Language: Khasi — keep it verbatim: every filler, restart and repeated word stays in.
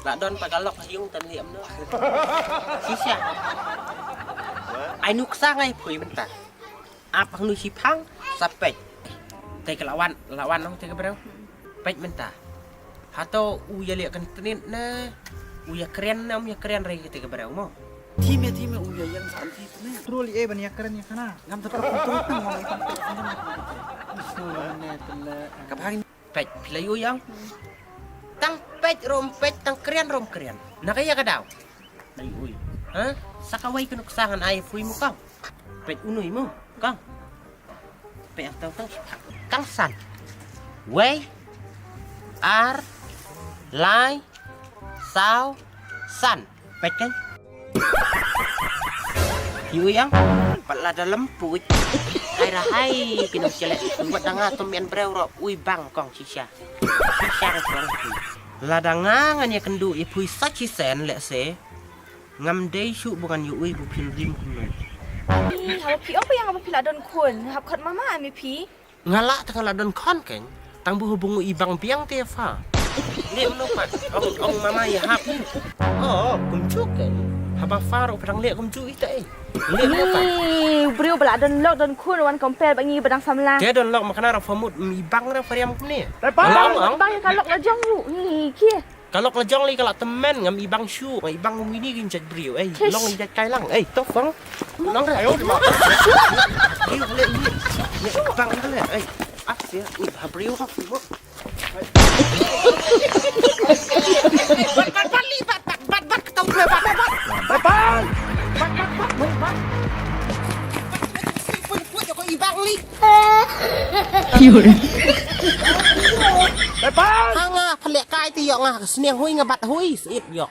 La don pat ka lok ha ïung tang liem noh. Shisha. Ai nuksa ngai phui mynta. Ap hangnu shiphang sa peit. Te ka la wan, la wan nong te ka briew. Peit mynta. Hato u ïa leh kan tnit ne u ïa kren ne um ïa kren re te ka briew mo. Thime thime u ïa yang sa anti tne. Trul ïa ban ïa kren ïa khana. Ngam te par kontrol tang mo ïa kan peit. Isu ne tele. Ka bhang. Peit phi la ïohi ïang. Tang peit rom peit tang kren rom kren. Na ka ïa ka daw. Dei ui. Ha? Sa kawei ka nuksa ngan ai phui mo kong. Peit unu i mo kong. Peit ang tang tang shiphang. Tang san. Wei. Ar. Lai. Saw. San. Peit kan. Ui ïang. Pat lada lem puit. Hai ra hai ki nong shelek. Wat da nga tum ïan briew ro ui bang kong shisha. Shisha kong. Lada nga ngan ïa kynduh ïa phui sa shi sen leh se. Ngam dei shuh ba ngan ïohi ba phin rim kumno. Haba phi ong ba ïa nga ba phi la don khun, hap khot mama me phi. Nga lah te nga la don khun kein. Tang ba hu ba ngu i bang biang te pha. Leh mano pat. Ong ong mama ïa hap ni. Oh, kumjuh kein. Haba pha ruh pha dang leh kumjuh ita eh. Leh mano pat. Ni briew ba la don lok don khun wan compare ba ngi ba dang samla. Te don lok ma khana ra pha mut i bang ra pha riam kumne. Bang ïa ka lok la jong ruh. Ni ki. Ka lok la jong li ka la tymmen ngam i bang shuh, ngam i bang mini kin jait briew. Ei, long i jait kai lang. Ei, to fang. Long re. Ayo, di ma. Briew le ni. Ni bang le. Ei, ap sia, ni ha briew ha. Bat bat bat li bat bat bat bat ketau gue bat bat bat. Bat bat. Bat bat bat bat. Pun pun joko i bang li. Bye bye. Ha nga pynleh kai te ïoh nga ka sniang hui nga bat hui sait ïoh.